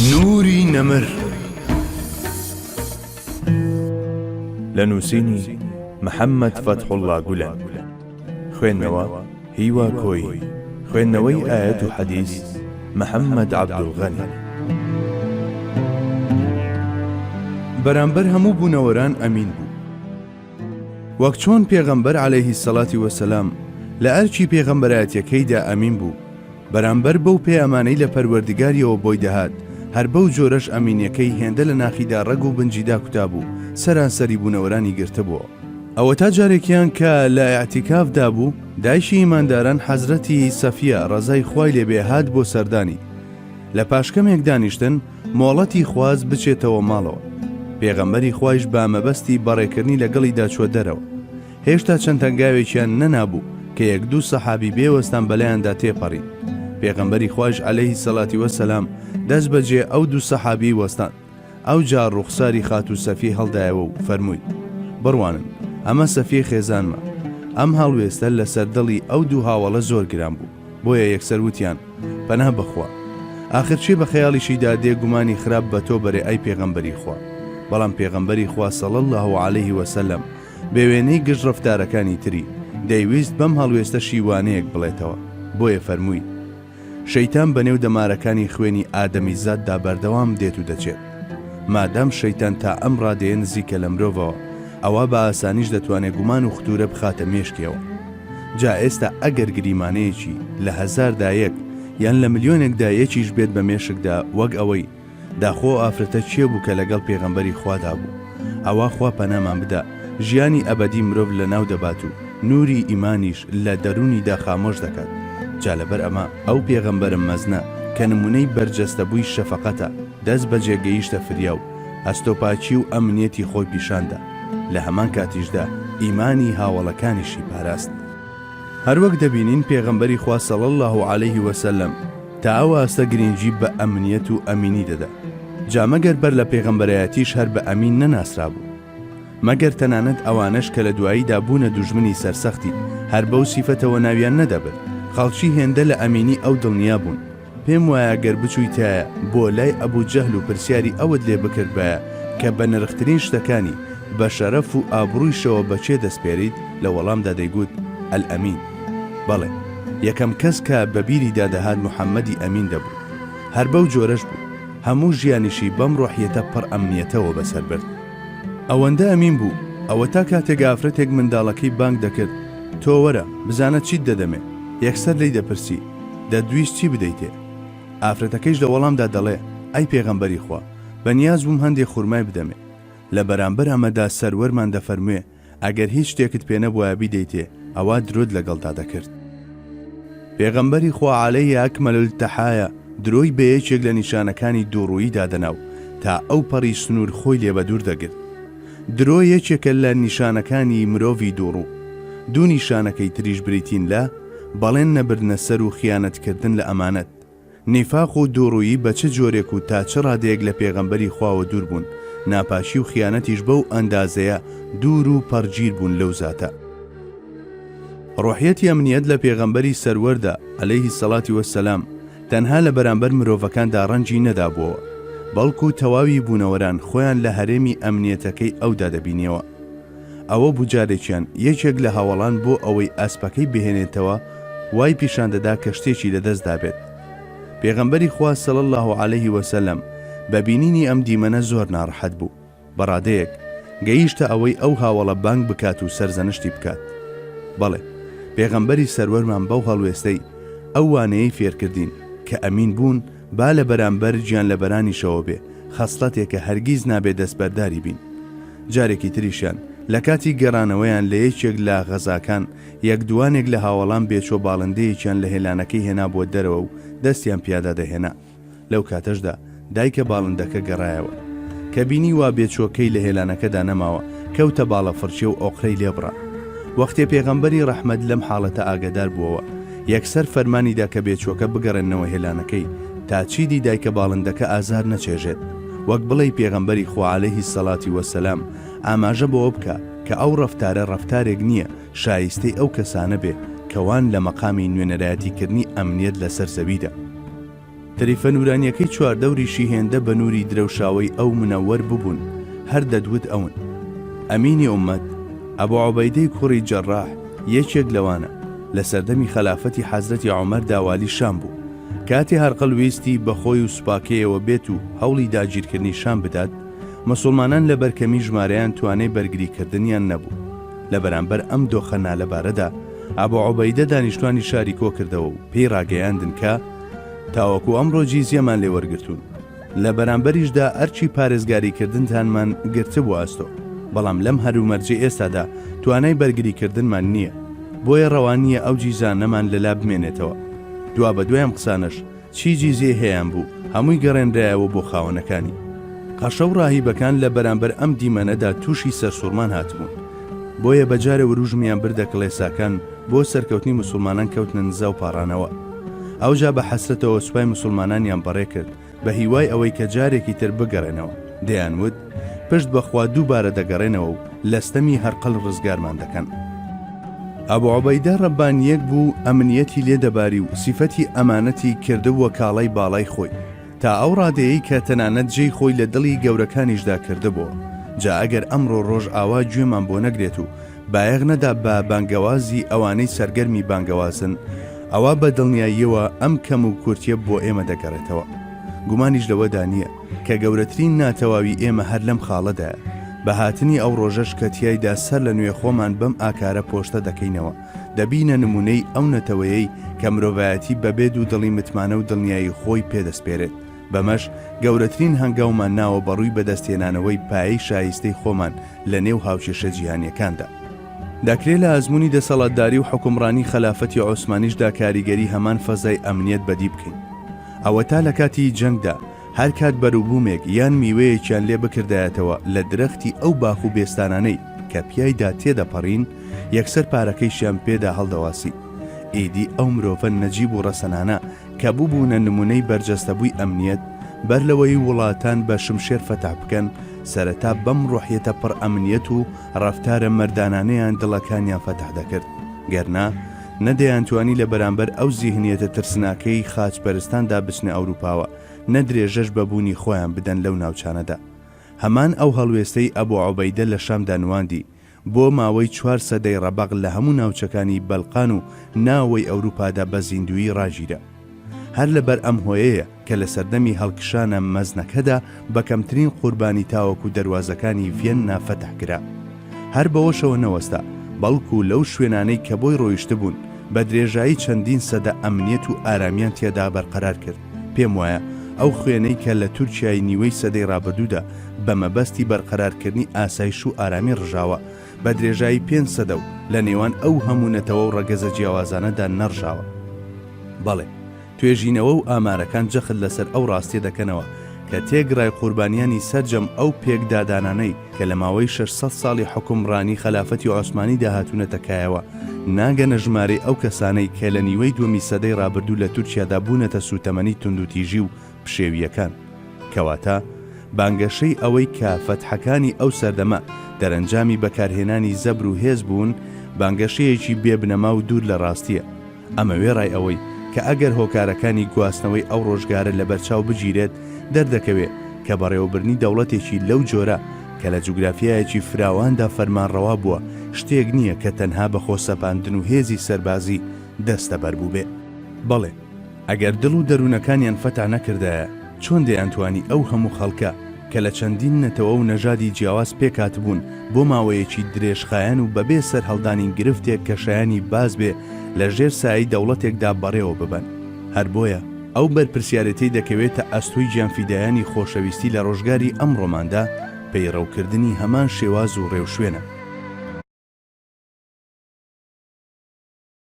نوری نەمر لە نووسینی محەممەد فەتحوڵڵا گولەن خوێندنەوە هیوا کۆیی خوێندنەوەی ئایەت و حەدیس محەممەد عەبدولغەنی. بەرامبەر هەموو بوونەوەران ئەمین بوو. وەک چۆن پێغەمبەر عەلەیهی سەڵاتی وەسەلام لە ئەرکی پێغەمبەرایەتیەکەیدا ئەمین بوو بەرامبەر بەو پەیامانەی لە پەروەردگاریەوە بۆی دەهات، هەر بەو جۆرەش ئەمینیەکەی هێندە لە ناخیدا ڕەگ و بنجی داکوتابوو سەرانسەری بوونەوەرانی گرتبووەوە. ئەوەتا جارێکیان کە لە ئیعتیکافدا بوو، دایکی ئیمانداران حەزرەتی سەفیە ڕەزای خوای لێ بێ هات بۆ سەردانی، لە پاش کەمێک دانیشتن مۆڵەتی خواست بچێتەوە ماڵەوە. پێغەمبەری خوایش بە مەبەستی بەڕێکردنی لەگەڵیدا چووە دەرەوە. هێشتا چەند هەنگاوێکیان نەنابوو کە یەک دوو سەحابی بێ وەستان بەلایاندا تێپەڕین. پێغەمبەری خوایش عەلەیهی سەلاتی وەسەلام دەست بەجێ ئەو دوو سەحابیەی وەستاند. ئەوجا ڕوخساری خاتوو سەفیەی هەڵدایەوە و فەرمووی، بڕوانن، ئەمە سەفیەی خێزانمە. ئەم هەڵوێستە لەسەر دڵی ئەو دوو هاوەڵە زۆر گران بوو، بۆیە یەکسەر وتیان، پەنا بەخوا. ئاخر کێ بە خەیاڵیشیدا دێ گومانی خراپ بە تۆ بەرێ ئەی پێغەمبەری خوا؟ بەڵام پێغەمبەری خوا صلی اللە علیه وسلم بێ وێنەی گشت ڕەفتارەکانی تری، دەیویست بەم هەڵوێستەشی وانەیەک بڵێتەوە، بۆیە فەرمووی، شەیتان بەنێو دەمارەکانی خوێنی ئادەمیزاددا بەردەوام دێت و دەچێت. مادام شەیتان تا ئەم ڕادەیە نزیکە لە مرۆڤەوە، ئەوا بە ئاسانیش دەتوانێ گومان و ختوورە بخاتە مێشکیەوە. جا ئێستا ئەگەر گریمانەیەکی لە هەزاردا یەک یان لە ملیۆنێکدا یەکیش بێت بە مێشکدا وەک ئەوەی، داخۆ ئەو ئافرەتە کێ بوو کە لەگەڵ پێغەمبەری خوادا بوو؟ ئەوا خوا پەنامان بدا ژیانی ئەبەدی مرۆڤ لەناو دەبات و نوری ئیمانیش لە دەروونیدا خامۆش دەکات، جا لەبەر ئەمە ئەو پێغەمبەرە مەزنە کە نموونەی بەرجەستەبووی شەفەقەتە دەست بەجێ گەیشتە فریا و ئەستۆپاکی و ئەمنیەتی خۆی پیشاندا لە هەمان کاتیشدا ئیمانی هاوەڵەکانیشی پاراست. هەروەک دەبینین پێغەمبەری خوا صلی اللە علیه وسلم تا ئەو ئاستە گرینگی بە ئەمنیەت و ئەمینی دەدا، جا مەگەر بەر لە پێغەمبەرایەتیش هەر بە ئەمین نەناسرابوو؟ مەگەر تەنانەت ئەوانەش کە لە دواییدا بوونە دوژمنی سەرسەختی هەر بەو سیفەتەوە ناویان نەدەبرد؟ خەڵکی هێندە لە ئەمینی ئەو دڵنیا بوون، پێم وایە گەر بچوویتایە بۆ لای ئەبو جەهل و پرسیاری ئەوت لێ بکردبایە کە بەنرخترین شتەکانی، بە شەرەف و ئابڕوویشەوە بە کێ دەسپێریت، لە وەڵامدا دەیگوت، الامین. بەڵێ، یەکەم کەس کە بە بیریدا دەهات محەمەدی ئەمین دەبوو. هەر بەو جۆرەش بوو. هەموو ژیانیشی بەم ڕۆحیەتە پڕ ئەمنیەتەوە بەسەر برد. ئەوەندە ئەمین بوو، ئەوەتا کاتێک ئافرەتێک منداڵەکەی بانگ دەکرد، تۆ وەرە، بزانە چیت دەدەمێ، یەکسەر لێی دەپرسی، دەتویست چی بدەیتێ؟ ئافرەتەکەیش لە وەڵامدا دەڵێ، ئەی پێغەمبەری خوا، بە نیاز بووم هەندێ خورمای بدەمێ. لە بەرامبەر ئەمەدا سەروەرمان دەفەرموێ، ئەگەر هیچ شتێکت پێ نەبوایە بیدەیتێ، ئەوا درۆت لەگەڵدا دەکرد. پێغەمبەری خوا علیه اکمل التحایا درۆی بە یەکێک لە نیشانەکانی دووڕوویی دادەنا و تا ئەو پەڕی سنوور خۆی لێ بەدوور دەگرت. درۆ یەکێکە لە نیشانەکانی مرۆڤی دووڕوو. دوو نیشانەکەی تریش بریتین لە، بەڵێن نەبردنە سەر و خیانەت کردن لە ئەمانەت. نیفاق و دووڕوویی بە چ جۆرێک و تا چ ڕادەیەک لە پێغەمبەری خواوە دوور بوون، ناپاکی و خیانەتیش بەو ئەندازەیە دوور و پەڕگیر بوون لەو زاتە. ڕۆحیەتی ئەمنیەت لە پێغەمبەری سەروەردا، علیه الصلوة والسلام، تەنها لە بەرامبەر مرۆڤەکاندا ڕەنگی نەدابووەوە، بەڵکو تەواوی بوونەوەران خۆیان لە هەرێمی ئەمنیەتەکەی ئەودا دەبینیەوە. ئەوە بوو جارێکیان یەکێک لە هاوەڵان بۆ ئەوەی ئەسپەکەی بهێنێتەوە وای پیشان دەدا کە شتێکی لە دەست دابێت. پێغەمبەری خوا صلی اللە علیه وسلم بە بینینی ئەم دیمەنە زۆر ناڕەحەت بوو، بە ڕادەیەک گەیشتە ئەوەی ئەو هاوەڵە بانگ بکات و سەرزەنشتی بکات. بەڵێ پێغەمبەری سەروەرمان بەو هەڵوێستەی ئەو وانەیەی فێرکردین کە ئەمین بوون با لە بەرامبەر گیانلەبەرانیشەوە بێ، خەسڵەتێکە هەرگیز نابێ دەستبەرداری بین. جارێکی تریشیان، لە کاتی گەڕانەوەیان لە یەکێک لە غەزاکان، یەک دووانێک لە هاوەڵان بێچوە باڵندەیەکیان لە هێلانەکەی هێنابووە دەرەوە و دەستیان پیادا دەهێنا. لەو کاتەشدا دایکە باڵندەکە گەڕایەوە. کە بینی وا بێچوەکەی لە هێلانەکەدا نەماوە، کەوتە باڵەفڕکێ و ئۆقرەی لێ بڕا. وەختێ پێغەمبەری ڕەحمەت لەم حاڵەتە ئاگادار بووەوە، یەکسەر فەرمانی دا کە بێچوەکە بگەڕێننەوە هێلانەکەی تا چیدی دایکە باڵندەکە ئازار نەچێژێت. وەک بڵێی پێغەمبەری خوا علیه الصلوة والسلام ئاماژە بەوە بکا کە ئەو ڕەفتارە ڕەفتارێک نییە شایستەی ئەو کەسانە بێ کە وان لە مەقامی نوێنەرایەتی کردنی ئەمنیەت لەسەر زەویدا. تریفە نوورانیەکەی چواردەوریشی هێندە بە نووری درەوشاوەی ئەو منەوەر ببوون، هەر دەتوت ئەون. ئەمینی ئوممەت، ئەبو عوبەیدەی کوڕی جەڕاح، یەکێک لەوانە، لە سەردەمی خەلافەتی حەزرەتی عومەردا والی شام بوو. کاتێ هەرقل ویستی بە خۆی و سوپاکەیەوە بێت و هەوڵی داگیرکردنی شام بدات، موسوڵمانان لەبەر کەمی ژمارەیان توانای بەرگریکردنیان نەبوو. لە بەرامبەر ئەم دۆخە نالەبارەدا، ئەبو عوبەیدە دانیشتوانی شاری کۆکردەوە و پێی ڕاگەیاندن کە، تاوەکو ئەمڕۆ جیزیەمان لێ وەرگرتوون، لە بەرامبەریشدا ئەرکی پارێزگاریکردنتانمان گرتبووە ئەستۆ، بەڵام لەم هەلومەرجەی ئێستادا توانای بەرگریکردنمان نییە، بۆیە ڕەوا نییە ئەو جیزانەمان لەلا بمێنێتەوە. دوابەدوای ئەم قسانەش، چی جیزیەی هەیان بوو، هەمووی گەڕێنرایەوە بۆ خاوەنەکانی. قەشە و ڕاهیبەکان لە بەرامبەر ئەم دیمەنەدا تووشی سەرسوڕمان هاتبوون. بۆیە بە جارێ وروژمیان بردە کڵێساکان، بۆ سەرکەوتنی موسوڵمانان کەوتنە نزا و پاڕانەوە. ئەوجا بە حەسرەتەوە سوپای موسوڵمانانیان بەڕێ کرد، بە هیوای ئەوەی کە جارێکی تر بگەڕێنەوە. دەیان وت، پشت بە خوا دووبارە دەگەڕێنەوە و لە ستەمی هەرقل ڕزگارمان دەکەن. ئەبو عوبەیدە ڕەببانییەک بوو ئەمنیەتی لێ دەباری و سیفەتی ئەمانەتی کردبووە کاڵای باڵای خۆی، تا ئەو ڕادەیەی کە تەنانەت جێی خۆی لە دڵی گەورەکانیشدا کردبۆوە. جا ئەگەر ئەمڕۆ ڕۆژئاوا گوێمان بۆ نەگرێت و بایەخ نەدا بە بانگەوازی ئەوانەی سەرگەرمی بانگەوازن، ئەوا بە دڵنیاییەوە ئەم کەم و کورتیە بۆ ئێمە دەگەڕێتەوە. گومانیش لەوەدا نییە کە گەورەترین ناتەواوی ئێمە هەر لەم خاڵەدایە. بە هاتنی ئەو ڕۆژەش کە تیایدا سەر لە نوێ خۆمان بەم ئاکارە پۆشتە دەکەینەوە، دەبینە نموونەی ئەو نەتەوەیەی کە مرۆڤایەتی بەبێ دوودڵی متمانە و دڵنیایی خۆی پێ دەسپێرێت. بەمەش گەورەترین هەنگاومان ناوە بەڕووی بەدەستهێنانەوەی پایەی شایستەی خۆمان لە نێو هاوکێشە جیهانییەکاندا. دەکرێ لە ئەزموونی دەسەڵاتداری و حوکمڕانی خەلافەتی عوسمانیشدا کاریگەری هەمان فەزای ئەمنیەت بەدی بکەین. ئەوەتا لە کاتی جەنگدا هەر کات بەروبوومێک یان میوەیەکیان لێ بکردایەتەوە لە درەختی ئەو باخ و بێستانانەی کە پیایدا تێدەپەڕین، یەکسەر پارەکەیشیان پێدا هەڵدەواسی. ئیدی ئەو مرۆڤە نەجیب و ڕەسەنانە کە ببوونە نموونەی بەرجەستەبووی ئەمنیەت، بەر لەوەی وڵاتان بە شمشێر فەتح بکەن، سەرەتا بەم ڕۆحیەتە پڕ ئەمنیەت و ڕەفتارە مەردانانەیان دڵەکانیان فەتح دەکرد، گەر نا، نە دەیانتوانی لە بەرامبەر ئەو زیهنیەتە ترسناکەی خاچپەرستاندا بچنە ئەوروپاوە، نە درێژەش بە بوونی خۆیان بدەن لەو ناوچانەدا. هەمان ئەو هەڵوێستەی ئەبو عوبەیدە لە شامدا نواندی، بۆ ماوەی چوار سەدەی ڕەبەق لە هەموو ناوچەکانی بەلقان و ناوەوەی ئەوروپادا بە زیندوویی ڕاگیرا. هەر لەبەر ئەم هۆیەیە کە لە سەردەمی هەڵکشانە مەزنەکەدا بە کەمترین قوربانی تاوەکو دەروازەکانی ڤیەننا فەتح کرا. هەر بەوەشەوە نەوەستا، بەڵکو لەو شوێنانەی کە بۆی ڕۆیشتبوون، بە درێژایی چەندین سەدە ئەمنیەت و ئارامیان تێدا بەرقەرار کرد. پێم وایە ئەو خوێنەی کە لە تورکیای نیوەی سەدەی ڕابردوودا بە مەبەستی بەرقەرارکردنی ئاسایش و ئارامی ڕژاوە، بە درێژایی پێنج سەدە و لە نێوان ئەو هەموو نەتەوە و ڕەگەزە جیاوازانەدا نەڕژاوە. بەڵێ، توێژینەوە و ئامارەکان جەخت لەسەر ئەو ڕاستیە دەکەنەوە کە تێگڕای قوربانیانی سەرجەم ئەو پێکدادانانەی کە لە ماوەی 600 ساڵی حوکمڕانی خەلافەتی عوسمانیدا هاتوونەتە کایەوە ناگەنە ژمارەی ئەو کەسانەی کە لە نیوەی دووەمی سەدەی ڕابردوو لە تورکیادا بوونەتە سووتەمەنی توندوتیژی و پشێوییەکان. کەواتە بانگەشەی ئەوەی کە فەتحەکانی ئەو سەردەمە دەرەنجامی بەکارهێنانی زەبر و هێز بوون، بانگەشەیەکی بێ بنەما و دوور لە ڕاستییە. ئەمە وێڕای ئەوەی کە ئەگەر هۆکارەکانی گواستنەوەی ئەو ڕۆژگارە لەبەرچاو بگیرێت، دەردەکەوێ کە بەڕێوەبردنی دەوڵەتێکی لەو جۆرە کە لە جوگرافیایەکی فراواندا فەرمانڕەوا بووە، شتێک نییە کە تەنها بە خۆسەپاندن و هێزی سەربازی دەستەبەر بووبێ. بەڵێ، ئەگەر دڵ و دەروونەکانیان فەتح نەکردایە، چۆن دەیانتوانی ئەو هەموو خەڵکە کە لە چەندین نەتەوە و نەژادی جیاواز پێکهاتبوون بۆ ماوەیەکی درێژخایەن و بەبێ سەرهەڵدانی گرفتێک کە شایانی باس بێ لە ژێر سایەی دەوڵەتێکدا بەڕێوە ببەن؟ هەر بۆیە ئەو بەرپرسیارێتەی دەکەوێتە ئەستۆی گیانفیدایانی خۆشەویستی لە ڕۆژگاری ئەمڕۆماندا پەیڕەوکردنی هەمان شێواز و ڕێوشوێنە.